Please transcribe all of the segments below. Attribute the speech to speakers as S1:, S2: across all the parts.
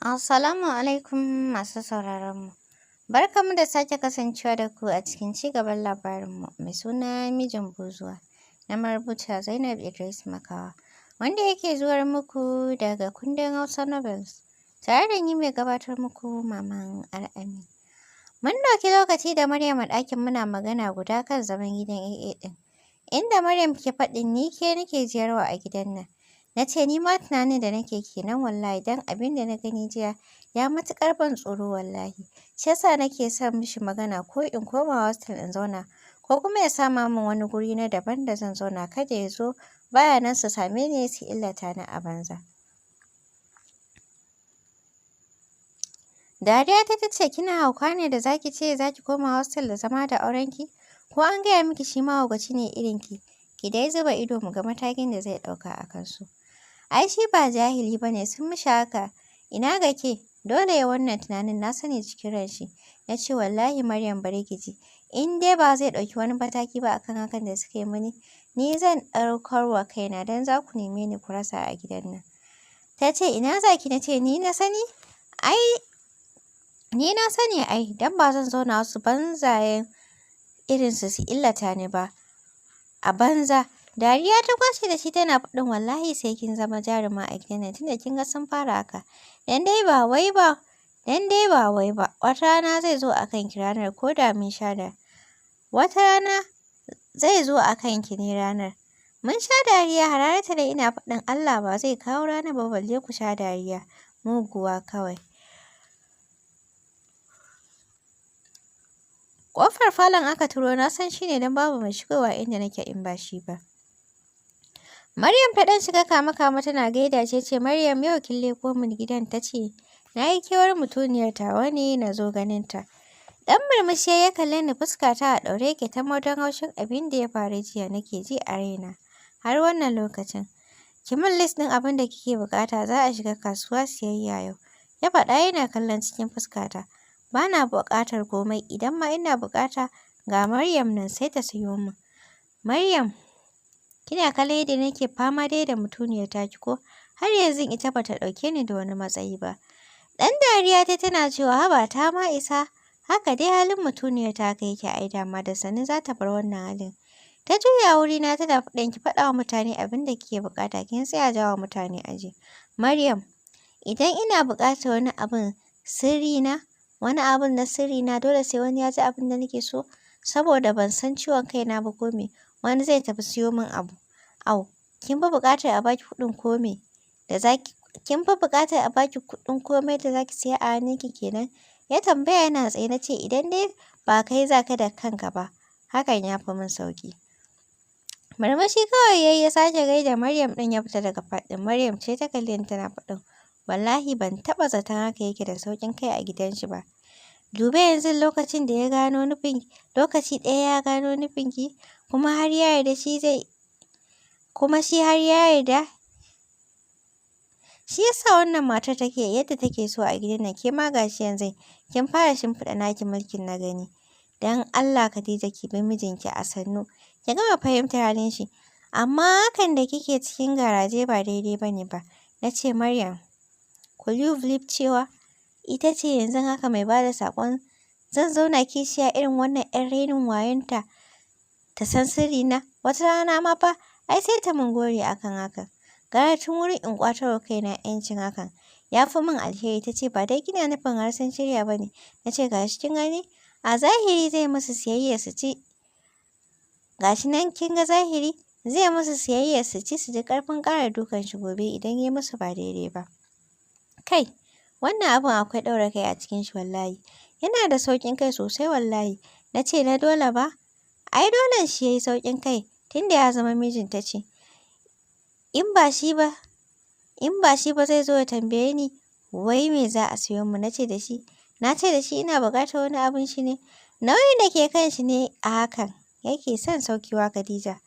S1: Assalamu alaikum masu sauraron mu. Barkanmu da sake kasancewa da ku a cikin cigaban labarinmu mai suna mijin buzuwa na marubuciya Zainab Idris Makawa, wanda yake zuwar muku daga kundin Hausa Novels, tare da ni mai gabatar muku, Maman Al'amin. Mun ɗauki lokaci da Maryam a ɗakin muna magana guda kan zaman gidan AA ɗin, inda Maryam ke faɗin ni ke nake jiyarwa a gidan nan. Na ce ni ma tunanin da nake kenan wallahi, don abin da na gani jiya ya matuƙar ban tsoro wallahi. Shi yasa nake son mishi magana ko in koma hostel in zauna, ko kuma ya sama min wani guri na daban da zan zauna, kada ya zo baya nan su same ni su illata ni a banza. Dariya ta ce, kina hauka ne da zaki ce za ki koma hostel da zama da aurenki? Ko an gaya miki shi mahaukaci ne irinki? Ki dai zuba ido mu ga matakin da zai ɗauka a kansu. Ai shi ba jahili ba ne, sun mishi haka, ina ga ke? Dole ya wannan tunanin, na sani cikin ranshi. Na ce wallahi Maryam, bari ki ji. In dai ba zai ɗauki wani mataki ba akan hakan da suka yi mini, ni zan ɗaukar wa kaina, don za ku neme ni ku rasa a gidan nan. Ta ce ina za ki? Na ce ni na sani? Ai ni na sani ai, don ba zan zauna wasu banzayen irinsu su illata ni ba a banza. Dariya ta kwashe da shi tana faɗin wallahi sai kin zama jaruma a gidan nan, tunda kin ga sun fara haka. Dan dai ba wai ba, dan dai ba wai ba, wata rana zai zo a kanki ranar, ko da mun sha da wata rana zai zo a kanki ne ranar. Mun sha dariya, hararta da ina faɗin Allah ba zai kawo ranar ba balle ku sha dariya. Muguwa kawai. Ƙofar falon aka turo, na san shi ne don babu mai shigowa inda nake in ba shi ba. Maryam ta ɗan shiga kama-kama tana gaida shi, ce Maryam, yau kin leƙo min gidan? Ta ce na yi kewar mutuniyar tawa ne, na zo ganin ta. Ɗan murmushi ya kalle ni, fuskata a ɗaure yake tamau don haushin abin da ya faru jiya nake ji a raina har wannan lokacin. Ki min list ɗin abin da kike buƙata, za a shiga kasuwa siyayya yau. Ya faɗa yana kallon cikin fuskata. Ba na buƙatar komai, idan ma ina buƙata ga Maryam nan sai ta sayo min. Maryam, kina kallon yadda nake fama dai da mutuniyar taki ko? Har yanzu ita bata ɗauke ni da wani matsayi ba. Ɗan dariya ta tana cewa haba, ta ma isa. Haka dai halin mutuniyar taka yake ai dama, da sannu za ta bar wannan halin. Ta juya wurina tana faɗin ki faɗa wa mutane abin da kike buƙata, kin tsaya jawa mutane aji. Maryam, idan ina buƙatar wani abin sirri na, wani abun na sirri na, dole sai wani ya ji abin da nake so? Saboda ban san ciwon kaina ba ko me, wani zai tafi siyo min abu. Au, kin fi buƙatar a baki kuɗin ko me da zaki kin fi buƙatar a baki kuɗin komai da zaki siya a hannunki kenan? Ya tambaya yana tsaye. Na ce idan dai ba kai za ka da kanka ba, hakan ya fi min sauƙi. Murmushi kawai ya yi, ya sake gaida Maryam ɗin, ya fita daga fat ɗin. Maryam ce ta kalle ni tana faɗin wallahi ban taɓa zaton haka yake da sauƙin kai a gidan shi ba. Dube yanzu, lokacin da ya gano nufin, lokaci ɗaya ya gano nufinki, kuma har ya yarda shi zai kuma shi har ya yarda. Shi ya sa wannan matar take yadda take so a gidan nan. Ke ma ga shi yanzu kin fara shimfiɗa naki mulkin na gani. Don Allah Khadija, ki bi mijinki a sannu, ki gama fahimtar halin shi. Amma hakan da kike cikin garaje ba daidai ba ne ba. Na ce Maryam, could you believe cewa ita ce yanzu haka mai bada saƙon zan zauna kishiya irin wannan 'yar rainin wayonta ta san sirrina? Wata rana ma fa ai sai ta mun gori a kan hakan. Gara tun wuri in ƙwatar wa kaina 'yancin hakan. Ya fi min alheri. Ta ce ba dai kina nufin har sun shirya ba ne? Na ce ga shi kin gani? A zahiri zai musu siyayya su ci. Ga shi nan kin ga zahiri zai musu siyayya su ci, su ji ƙarfin ƙara dukan shi gobe idan ya yi musu ba daidai ba. Kai, wannan abun akwai ɗaura kai a cikin shi wallahi. Yana da sauƙin kai sosai wallahi. Na ce na dole ba? Ai dolen shi ya yi sauƙin kai tunda ya zama mijin, ta ce. In ba shi ba zai zo ya tambaye ni wai me za a siyo min? Na ce da shi ina buƙatar wani abun shi ne? Nauyin da ke kan shi ne a hakan yake son saukewa, Khadija.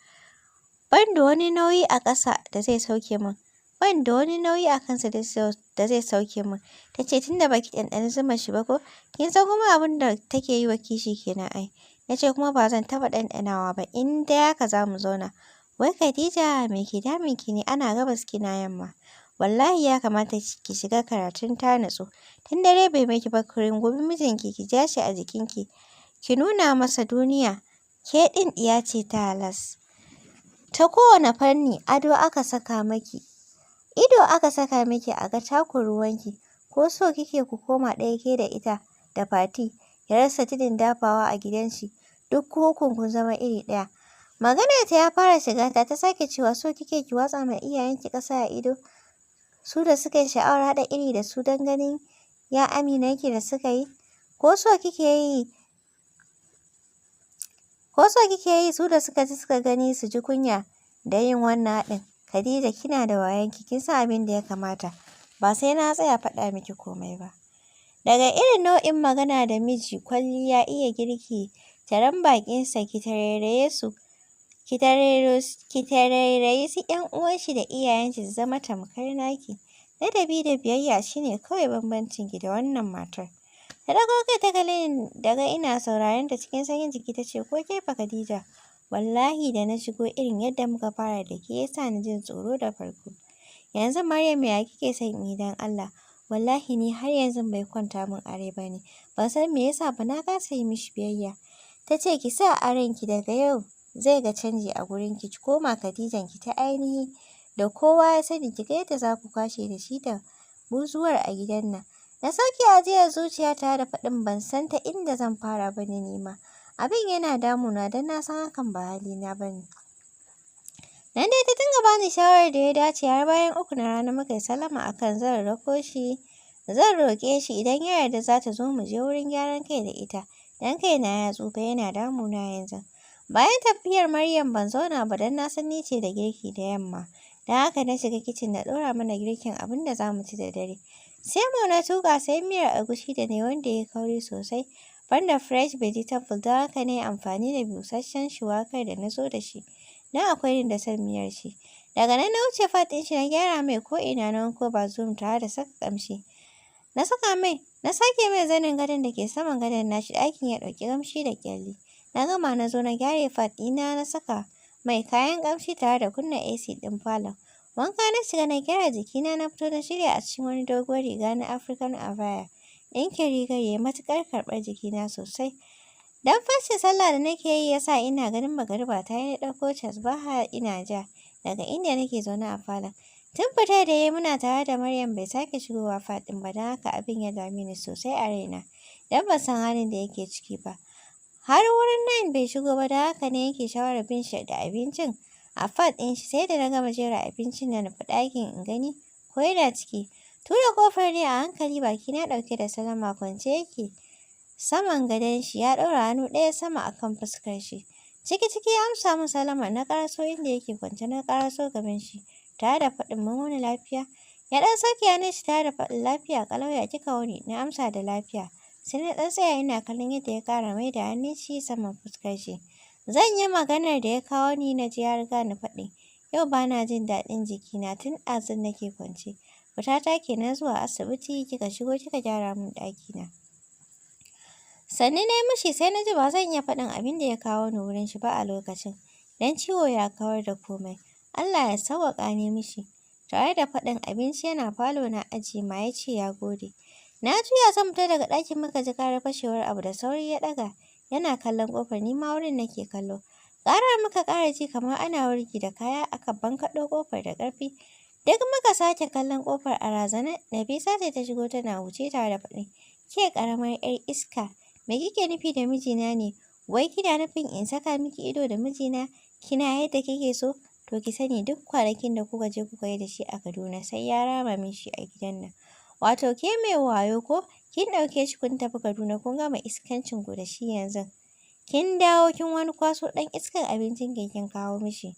S1: Ban da wani nauyi a ƙasa da zai sauke min. Ban da wani nauyi a kansa da zai sauke min. Ta ce tunda ba ki ɗanɗani zumar shi ba ko? Kin san kuma abin da take yi wa kishi kenan ai. Na ce kuma ba zan taɓa ɗanɗanawa ba in dai haka za mu zauna. Wai Khadija, me ke damun ki ne? Ana gabas kina yamma. Wallahi ya kamata ki shiga karatun ta nutsu. Tun dare bai miki ba, ki rungumi mijinki, ki ja shi a jikinki. Ki nuna masa duniya ke ɗin ɗiya ce ta halas. Ta kowane fanni ado aka saka maki. Ido aka saka miki a ga takun ruwanki. Ko so kike ku koma ɗaya ke da ita da Fati, ya rasa tudun dafawa a gidan shi? Duk ku ukun kun zama iri ɗaya. Maganar ta ya fara shiga ta, ta sake cewa, so kike ki watsa ma iyayenki ƙasa a ido? Su da suka yi sha'awar haɗa iri da su don ganin ya aminanki da suka yi? Ko so kike yi su da suka ji suka gani su ji kunya da yin wannan haɗin? Khadija, kina da wayonki, kin san abin da ya kamata. Ba sai na tsaya faɗa miki komai ba. Daga irin nau'in magana da miji, kwalliya, iya girki, taron baƙinsa, ki tarairaye su, ki tarairayi su ‘yan uwanshi da iyayenshi su zama tamkar naki. Ladabi da biyayya shi ne kawai bambancinki da wannan matar. Ta ɗago kai ta kalle ni, daga ina sauraron ta cikin sanyin jiki ta ce, ko ke fa, Khadija? Wallahi da na shigo, irin yadda muka fara da ke ya sa ni jin tsoro da farko. Yanzu Maryam, ya kike son in yi don Allah? Wallahi ni har yanzu bai kwanta min a rai ba ne. Ban san me yasa ba na kasa yi mishi biyayya. Ta ce, ki sa a ranki daga yau zai ga canji a gurinki, ki koma Khadijanki ta ainihi da kowa ya sani, ki ga yadda za ku kwashe da shi da buzuwar a gidan nan. Na sauke ajiyar zuciya tare da faɗin, ban san ta inda zan fara ba ne ni ma. Abin yana damuna don na san hakan ba halina ba ne. Nan dai ta dinga bani shawarar da ya dace har bayan 3 na rana muka yi sallama a kan zan rako shi, zan roƙe shi, idan ya yarda za ta zo mu je wurin gyaran kai da ita. Don kaina ya tsufa yana damuna yanzu. Bayan tafiyar Maryam ban zauna ba, don na san ni ce da girki da yamma. Don haka na shiga kicin na ɗora mana girkin abin da za mu ci da dare. Semo na tuƙa, sai miyar agushi da na yi wanda ya yi kauri sosai. Banda fresh vegetable, don haka na yi amfani da busasshen shuwakar da na zo da shi. Don akwai ni da son miyar shi. Daga nan na wuce fat ɗin shi, na gyara mai ko'ina, na wanko bathroom tare da saka ƙamshi. Na saka mai, na sake mai zanin gadon da ke saman gadon nashi, ɗakin ya ɗauki ƙamshi da ƙyalli. Na gama na zo na gyare fat ɗina, na saka mai kayan ƙamshi tare da kunna AC ɗin falon. Wanka na shiga, na gyara jikina, na fito na shirya a cikin wani doguwar riga na African abaya. Ɗinkin rigar ya yi matuƙar karɓar jikina sosai. Dan fashin sallah da nake yi ya sa ina ganin magariba ta yi na ɗauko tasbaha ina ja daga inda nake zaune a falon. Tun fitar da ya yi muna tare da Maryam bai sake shigowa fat ɗin ba, don haka abin ya dame ni sosai a raina. Don ban san halin da yake ciki ba. Har wurin 9 bai shigo ba, don haka na yanke shawarar bin shi da abincin a fat ɗin shi. Sai da na gama jera abincin na nufi ɗakin in gani ko yana ciki. Tura ƙofar ne a hankali, bakina ɗauke da sallama. Kwance yake saman gadon shi, ya ɗaura hannu ɗaya sama a kan fuskar shi. Ciki-ciki ya amsa min sallamar. Na ƙaraso inda yake kwance, na ƙaraso gaban shi tare da faɗin, mun wuni lafiya? Ya ɗan sauke hannun shi tare da faɗin, lafiya ƙalau, ya kika wuni? Na amsa da lafiya. Sai na ɗan tsaya ina kallon yadda ya ƙara mai da hannun shi saman fuskar shi. Zan yi maganar da ya kawo ni na ji ya riga ni faɗin, yau ba na jin daɗin jikina, tun ɗazun nake kwance. Fitata kenan zuwa asibiti, kika shigo kika gyara min ɗakina. Sannu na yi mishi, sai na ji ba zan iya faɗin abin da ya kawo ni wurin shi ba a lokacin. Don ciwo ya kawar da komai. Allah ya sawwaƙa ni mishi. Tare da faɗin, abinci yana falo na ajiye ma, ya ce ya gode. Na juya zan fita daga ɗakin muka ji ƙarar fashewar abu. Da sauri ya ɗaga yana kallon ƙofar, ni ma wurin nake kallo. Ƙarar muka ƙara ji kamar ana wurgi da kaya, aka bankaɗo ƙofar da ƙarfi. Duk muka sake kallon ƙofar a razane. Nafisa ce ta shigo tana huci tare da faɗin, ke ƙaramar 'yar iska, me kike nufi da mijina ne? Wai kina nufin in saka miki ido da mijina kina yadda kike so? To ki sani, duk kwanakin da kuka je kuka yi da shi a Kaduna, sai ya rama min shi a gidan nan. Wato ke mai wayo ko? Kin ɗauke shi kun tafi Kaduna, kun gama iskancin ku da shi, yanzu kin dawo kin wani kwaso ɗan iskar abincin ki kin kawo mishi.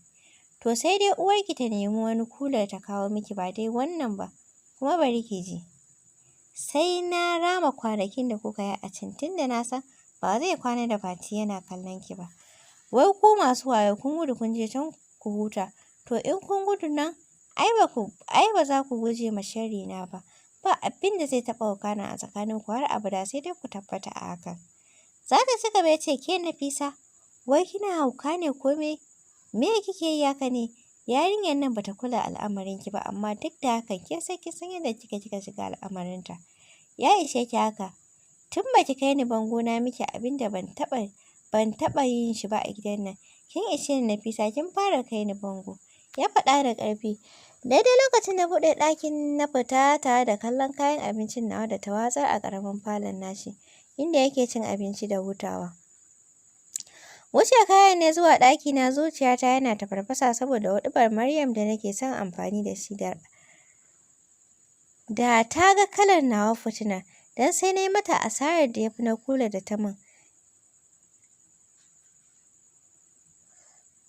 S1: To sai dai uwarki ta nemi wani kular ta kawo miki, ba dai wannan ba. Kuma bari ki ji, sai na rama kwanakin da kuka yi a can, tunda na san ba zai kwana da Fati yana kallon ki ba. Wai ku masu wayo kun gudu kun je can ku huta. To in kun gudu nan, ai ba za ku guje ma sharrina ba. Ba abin da zai taɓa wakana a tsakaninku har abada, sai dai ku tabbata a hakan. Za ta ci gaba ya ce, ke Nafisa, wai kina hauka ne ko me? Me kike yi haka ne? Yarinyar nan bata kula al'amarinki ba, amma duk da hakan ke sai kin san yadda kika shiga al'amarinta. Ya ishe ki haka. Tun baki kai ni bango na miki abin da ban taɓa yin shi ba a gidan nan. Kin ishe ni, Nafisa, kin fara kai ni bango. Ya faɗa da ƙarfi. Daidai lokacin na buɗe ɗakin na fita tare da kallon kayan abincin nawa da ta watsar a ƙaramin falon nashi, inda yake cin abinci da hutawa. Wuce kayan ne zuwa ɗakina, zuciyata yana tafarfasa saboda huɗubar Maryam da nake son amfani da shi da ta ga kalar nawa fitina, don sai na yi mata asarar da ya fi na Kulu da ta min.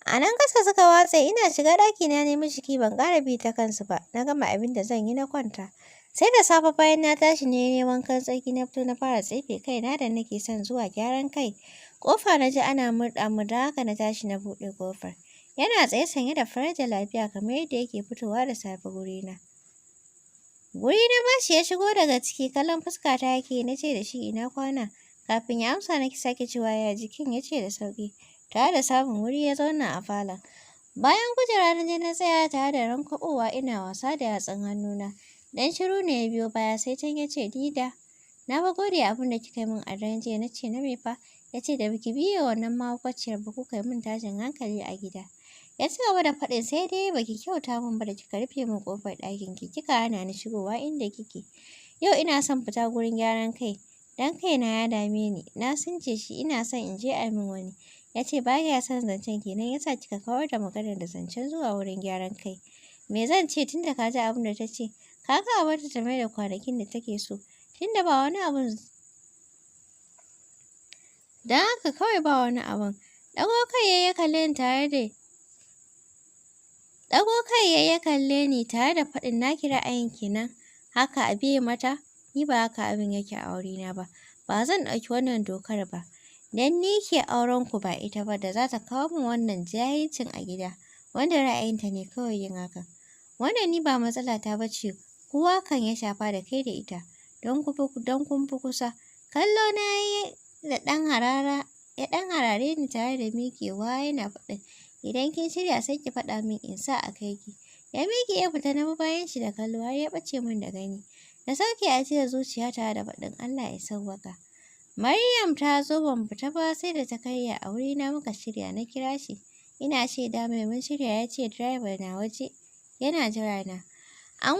S1: A nan ƙasa suka watse, ina shiga ɗakina na yi mishi key, ban ƙara bi ta kansu ba, na gama abin da zan yi na kwanta. Sai da safe bayan na tashi ne na wankan tsarki, na fito na fara tsefe kaina da nake son zuwa gyaran kai. Ƙofa na ji ana murɗa mu, don haka na tashi na buɗe ƙofar. Yana tsaye sanye da farar jalabiya kamar yadda yake fitowa da safe gurina. Guri na bashi ya shigo daga ciki, kallon fuskata yake, na ce da shi, "Ina kwana?" Kafin ya amsa na sake cewa, "Ya jikin?" Ya ce da sauƙi. Tare da samun wuri ya zauna a falon. Bayan kujera na je na tsaya tare da rankwaɓowa ina wasa da yatsun hannuna. Dan shiru ne ya biyo baya, sai can ya ce, "Dida, na fa gode abin da kika yi min a daren jiya." Na ce, "Na me fa?" Ya ce, "Da baki biye wannan mahaukaciyar ba kuka yi min tashin hankali a gida." Ya ci gaba da faɗin, "Sai dai baki kyauta min ba da kika rufe min ƙofar ɗakin ki, kika hana ni shigowa inda kike. Yau ina son fita gurin gyaran kai. Dan kaina ya dame ni. Na sunce shi, ina son in je a min wani." Ya ce, "Ba kya son zancen kenan yasa kika kawar da maganar da zancen zuwa wurin gyaran kai." Me zan ce tunda ka ji abin da ta ce? Ka ga a barta ta mai da kwanakin da take so. Tunda ba wani abun. Don haka kawai ba wani abun. Ɗago kai ya ya kalle ni tare da faɗin, "Naki ra'ayin kenan, haka a biye mata, ni ba haka abin yake a wurina ba. Ba zan ɗauki wannan dokar ba. Dan ni ke auren ku ba ita ba da za ta kawo min wannan jahilcin a gida, wanda ra'ayinta ne kawai yin hakan. Wannan ni ba matsala ta ba ce, kowa kan ya shafa da kai da ita, don kun fi kusa." Kallo na yi da ɗan harara, ya ɗan harare ni tare da miƙewa yana faɗin, "Idan kin shirya sai ki faɗa min in sa a kai ki." Ya miƙe ya fita, na bi bayan shi da kallo har ya ɓace min da gani. Na sauke ajiyar zuciya tare da faɗin, "Allah ya sauwaƙa." Maryam ta zo, ban fita ba sai da ta karya a wurina muka shirya, na kira shi. Ina shaida mai mun shirya, ya ce driver na waje yana jira na. An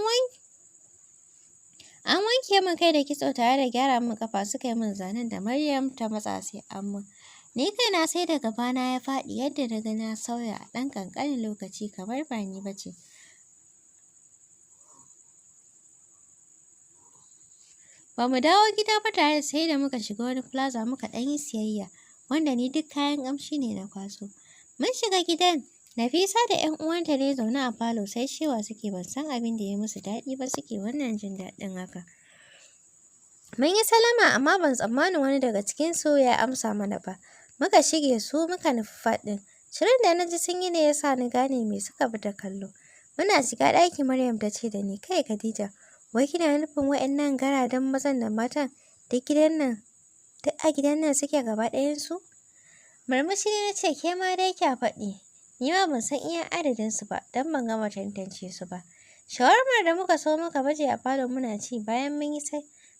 S1: wanke min kai da kitso tare da gyara min ƙafa, suka yi min zanen da Maryam ta matsa sai an mun. Ni kaina sai da gabana ya faɗi yadda na ga na sauya a ɗan ƙanƙanin lokaci kamar ba ni ba ce. Ba mu dawo gida ba tare sai da muka shiga wani plaza muka ɗan yi siyayya, wanda ni duk kayan ƙamshi ne na kwaso. Mun shiga gidan, Nafisa da ‘yan uwanta ne zaune a falo sai shewa suke, ban san abin da ya musu daɗi ba suke wannan jin daɗin haka. Mun yi salama amma ban tsammanin wani daga cikinsu ya amsa mana ba. Muka shige su muka nufi fat ɗin. Shirin da na ji sun yi ne ya sa ni gane me suka bi da kallo. Muna shiga ɗaki Maryam ta ce da ni, "Kai Khadija, wai kina nufin waɗannan garadan mazan da matan duk gidan nan, duk a gidan nan suke gaba ɗayansu?" Murmushi ne na ce, "Ke ma dai kya faɗi. Ni ma ban san iya adadinsu ba don ban gama tantance su ba." Shawarmar da muka so muka baje a falo muna ci bayan mun yi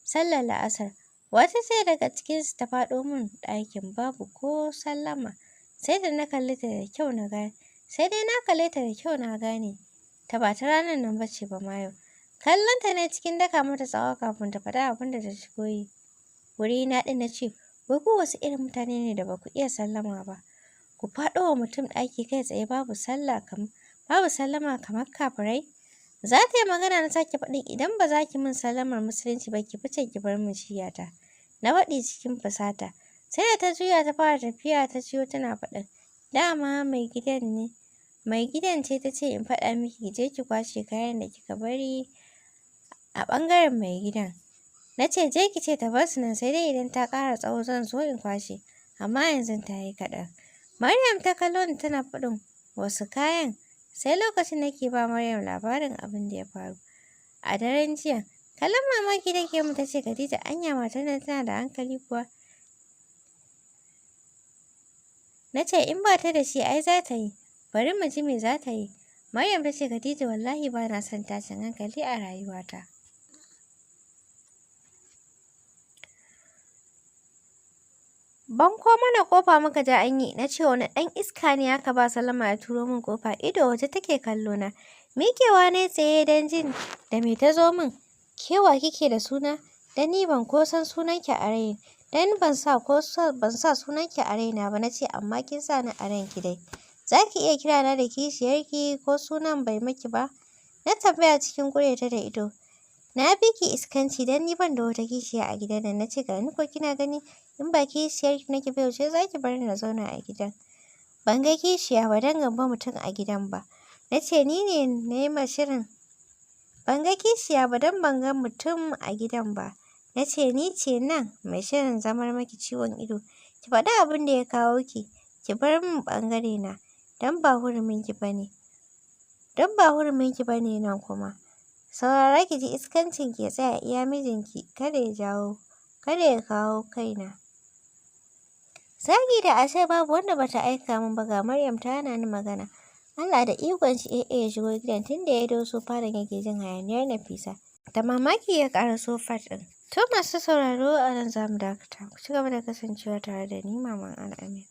S1: sallar la'asar. Wata ce daga cikinsu ta faɗo min ɗakin babu ko sallama. Sai da na kalle ta da kyau na gane. Sai dai na kalle ta da kyau na gane ta ba ta ranar nan ba ce ba ma yau. Kallon ta ne cikin daka mata tsawa kafin ta faɗi abin da ta shigo yi. Wurina ɗin na ce, "Wai ku wasu irin mutane ne da ba ku iya sallama ba? Ku faɗo wa mutum ɗaki kai tsaye babu sallah kam babu sallama kamar kafirai." Za ta yi magana na sake faɗin, "Idan ba za ki min sallamar musulunci ba, ki fice ki bar min shiyata." Na faɗi cikin fusata. Sai da ta juya ta fara tafiya ta jiyo tana faɗin, "Dama mai gidan ne. Mai gidan ce ta ce in faɗa miki ki je ki kwashe kayan da kika bari a ɓangaren mai gidan." Na ce, "Je ki ce ta bar su nan, sai dai idan ta ƙara tsawo zan zo in kwashe. Amma yanzu ta yi kaɗan." Maryam ta kallo ni tana faɗin, "Wasu kayan?" Sai lokacin nake ba Maryam labarin abin da ya faru a daren jiya. Kallon mamaki take mu ta ce, "Khadija, anya matar nan tana da hankali kuwa?" Na ce, "In ba ta da shi ai za ta yi. Bari mu ji me za ta yi." Maryam ta ce, "Khadija, wallahi ba na son tashin hankali a rayuwata. Banko mana ƙofa muka ji an yi, na ce wani ɗan iska ne aka ba Salama ya turo min ƙofa, ido waje take kallo na. Miƙewa na tsaye don jin da me ta zo min. Ke wa kike da suna? Dan ni ban ko san sunanki a rai. Dan ban sa sunanki a raina ba, na ce amma kin sa ni a ranki dai. Za ki iya kira na da kishiyarki ko sunan bai miki ba? Na tambaya cikin ƙure ta da ido. Na fi ki iskanci don ni ban da wata kishiya a gidan nan. Na ce ga ni ko kina gani in ba kishiyarki nake ba yaushe za ki bar ni na zauna a gidan? Ban ga kishiya ba don ban ga mutum a gidan ba. Na ce ni ne na yi ma shirin. Ban ga kishiya ba don ban ga mutum a gidan ba. Na ce ni ce nan mai shirin zamar maki ciwon ido. Ki faɗi abin da ya kawo ki. Ki bar min ɓangarena don ba huruminki ba ne. Don ba huruminki ba ne nan kuma. Saurara ki ji, iskancinki ya tsaya iya mijinki, kada ya jawo, kada ya kawo kaina. Zagi da ashar babu wanda bata aika min ba, ga Maryam ta hana ni magana. Allah da ikon shi AA ya shigo gidan, tunda ya doso falon yake jin hayaniyar Nafisa. Da mamaki ya ƙaraso fat ɗin. To masu sauraro, a nan za mu dakata. Ku ci gaba da kasancewa tare da ni, Maman Al'amin.